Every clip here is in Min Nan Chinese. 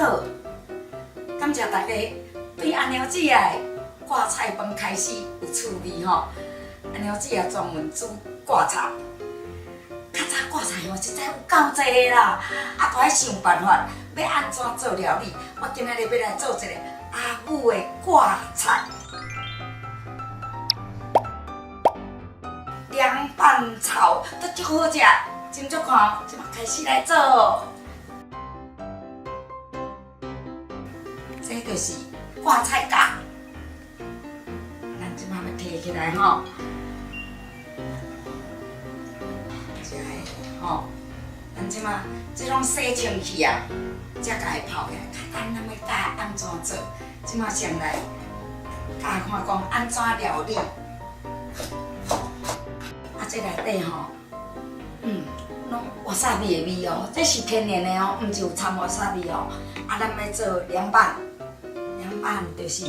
好，感謝大家對阿娘子的掛菜飯開始有趣味吼。阿娘子也專門煮掛菜，較早掛菜吼實在有夠濟的啦，啊，都愛想辦法欲按怎做料理。我今仔日欲來做一個阿母的掛菜，涼拌炒都足好食，斟酌看，這馬開始來做。這就是掛菜角，咱這馬欲提起來吼，這个吼，咱這馬這攏洗清氣啊，才共伊泡起來。較等咱欲教按怎做，這馬先來教看講按怎料理。啊，這內底吼，攏わさび的味哦，這是天然的哦，毋是有摻わさび哦。啊，咱欲做涼拌，涼拌就是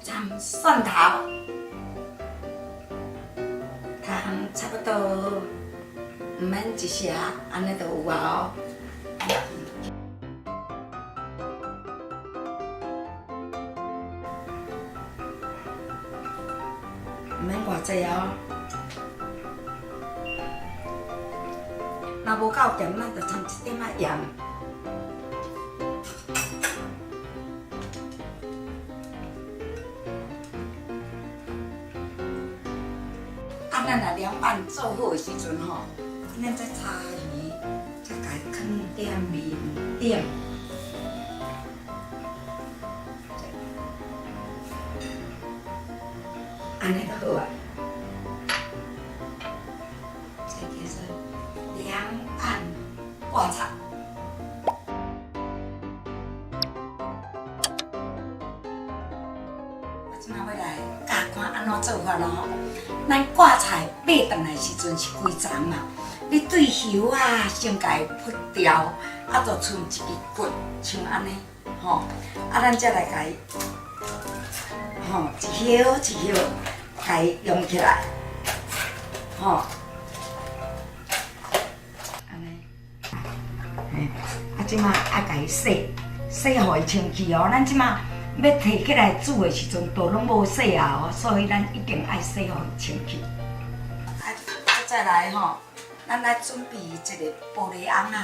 摻蒜頭，葱差不多毋免一匙，按呢就有啊哦。毋免偌濟哦。若無夠鹹，咱就摻一點仔鹽。啊，咱若涼拌做好的時陣吼，咱再炒魚，再共伊囥佇面頂，按呢就好啊。這叫做涼拌掛菜。我這馬欲來教看按怎做法咯。咱掛菜買轉來時陣是規叢嘛，你對葉仔先共伊拂掉，啊，就剩一支骨，像按呢，吼，啊，咱才來共伊，吼，一葉一葉共伊用起來，吼，按呢，嘿，啊，這馬愛共伊洗，洗予伊清氣哦。咱這馬欲提起來煮的時陣，都攏無洗啊，所以咱一定愛洗予伊清氣。啊，再來吼，咱來準備一個玻璃甕仔，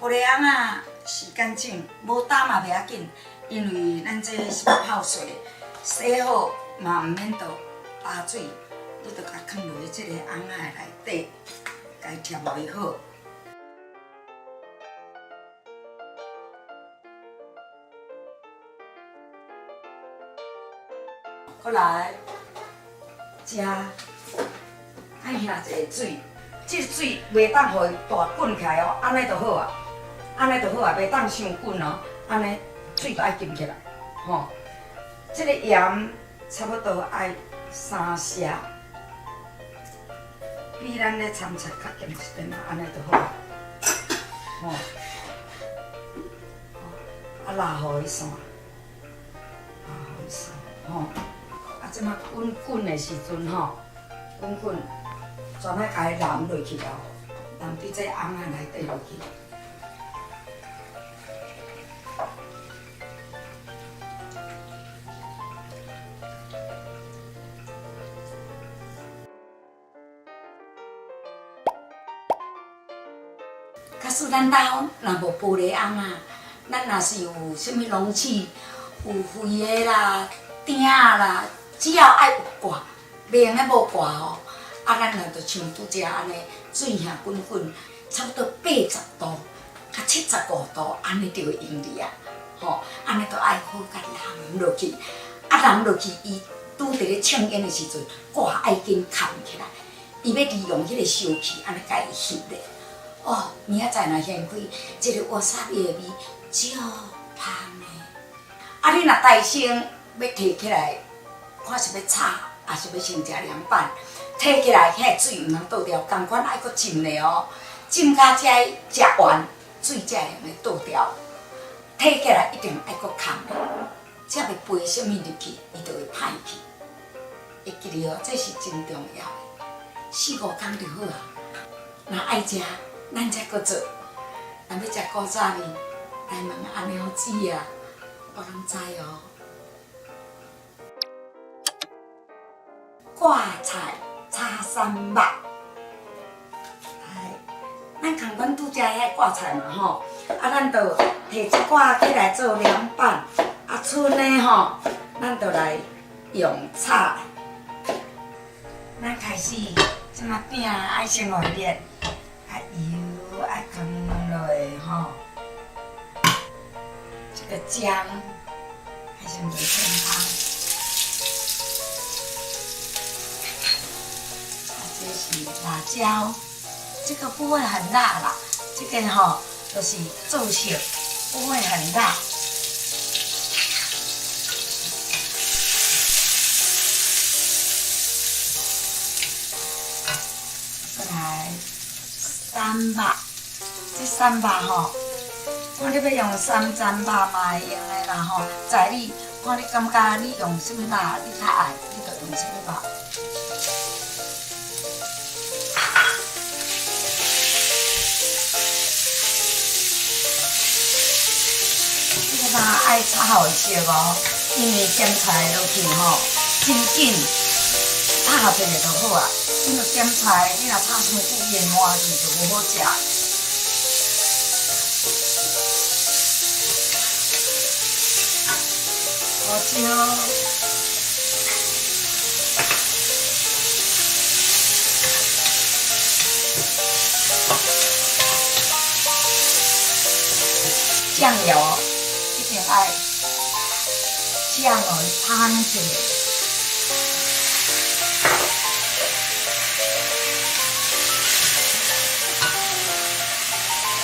玻璃甕仔洗乾淨，無焦嘛袂要緊，因為咱這是欲泡水，洗好嘛毋免倒焦水，你就共囥落去這個甕仔內底，共伊貼予伊好。閣來，遮愛下一个水，這个水袂當予伊大滾起來哦，按呢就好啊，按呢就好啊，袂當傷滾哦，按呢水就愛沉起來，吼。這個鹽差不多愛3匙，比咱咧摻菜較鹹一點仔，按呢就好啊，吼。啊，拉予伊散，拉予伊散，吼。啊，這馬滾滾的時陣吼，滾滾，全愛共伊淋落去哦，淋佇這甕仔內底落去。假使咱兜若無玻璃甕仔，咱若是有啥物容器，有肥的啦、鼎仔啦，只要愛有蓋，袂用得無蓋吼。啊，咱若就像拄才按呢，水爾滾滾，差不多80度，較75度，按呢就會用哩啊。吼，按呢就愛好共淋落去，啊淋落去，伊拄佇咧衝煙的時陣，蓋愛緊崁起來，伊欲利用彼個燒氣，按呢共伊翕咧。哦，明仔載若掀開，這个わさび的味足芳的。啊，你若大聲欲提起來，看是欲炒，抑是欲先食涼拌，提起來，彼个水毋通倒掉，仝款愛閣浸咧哦，浸甲才食完，水才會用得倒掉。提起來一定愛閣崁咧，才袂飛啥物入去，伊就會歹去。會記得哦，這是真重要的。四五工就好啊。若愛食，咱才閣做。若欲食古早味，來問阿娘子啊，我攏知哦。掛菜炒三肉，來，咱共阮拄才遐掛菜嘛吼，啊，咱就提一寡起來做涼拌，啊，賰的吼，咱就來用炒。咱開始，這馬餅愛先予伊熱，啊油愛放落去吼，這個薑愛先落添湯，啊，這是辣椒，這個不會很辣啦，這個吼就是做色，不會很辣。過來三肉，這三肉吼，看你欲用三層肉嘛會用的啦吼，在你看你感覺你用啥物肉你較愛，你就用啥物肉。這個肉愛炒予熟哦，因為鹹菜落去吼，真緊炒一下就好啊。因為鹹菜你若炒傷久，伊會爛去就無好食。胡椒，醬油一定愛醬予伊香一下。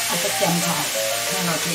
啊，閣鹹菜放落去。